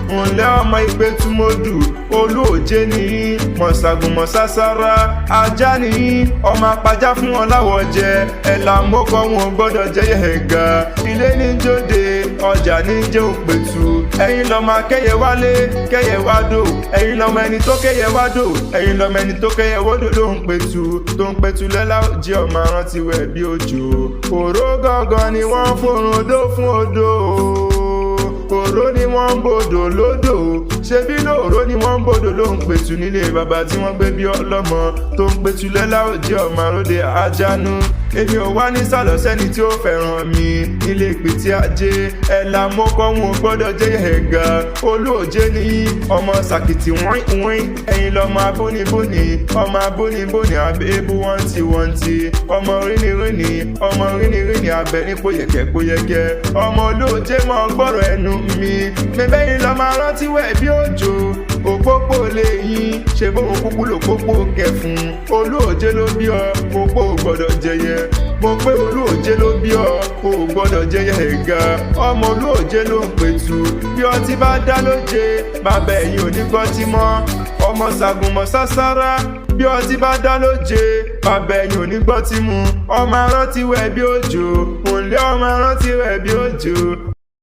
Ǹlẹ́ ọmọ Ìpẹ́tùmọ́dù, Olóòjé nìyí, mọ̀ṣàgùn mọ̀ṣáṣárá, ajá nìyí, ọmọ apajá fún wọn láwọ̀ jẹ, ẹ̀là mọ́kọ́ wọn gbọ́dọ̀ jẹ́ ẹ̀gà. Ilé ní jóde, ọjà ní jẹ́ Òpètù. Ẹ̀yin lọ́mọ akẹ́yẹ wálé, kẹ́yẹ wá dò. Ẹ̀yin lọ́mọ ẹni tó kẹ́yẹ wá dò. Ẹ̀yin lọ́mọ ẹni tó kẹ́yẹ wódò ló ń pẹ̀tù. Tó ń pẹ̀tù lẹ́la jẹ́ ọmọ arántí wẹ̀ bí òjò. Òró gangan ni wọ́n fòrùn odó fún odò, òró ni wọ́n ń bodò lódò, ṣebí lóòró ni wọ́n ń bodò ló ń pẹ̀tù nílé bàbá tí wọ́n gbé bí ọlọ́mọ tó ń pẹ̀tù lẹ́la òjì ọmọ àròdé àjánú. Èmi ò wá ní sàlọ̀ sẹ́ni tí ó fẹ́ràn mi nílé ìpìtì ajé, ẹ̀là mọ́kọ́ wọn ò gbọ́dọ̀ jẹ́ ẹ̀gà. Olóòjé ní ọmọ sàkìtì wọ́n wọ́n. Ẹ̀yin lọ́mọ abónibóni, ọmọ abónibóni abébú wọ́ntí wọ́ntí, ọmọ rínirínì, ọmọ rínirínì abẹ ní pòyẹ̀kẹ́ pòyẹ̀kẹ́. Ọmọ olóòjé mọ́ gbọ́rọ̀ ẹnu mi mẹ́bẹ́yìn lọ́mọ arántí wẹ̀ bí òjò. Òpópó lè yín ṣe bóun kúkú lòpópó kẹfun. Olóòjé ló bí ọ, òpó ò gbọ́dọ̀ jẹyẹ. Mo pé olóòjé ló bí ọ, ò gbọ́dọ̀ jẹyẹ ẹ̀gà. Ọmọ olóòjé ló ń pẹ̀tù, bí ọtí bá dá lóje, bàbá ẹ̀yìn ò ní gbọ́ tí mọ́. Ọmọ ṣàgùnmọ̀ sására, bí ọtí bá dá lóje, bàbá ẹ̀yìn ò ní gbọ́ tí mu. Ọmọ arántí wẹ̀ bí òjò, òǹlẹ́ ọmọ arántí wẹ̀ bí òjò.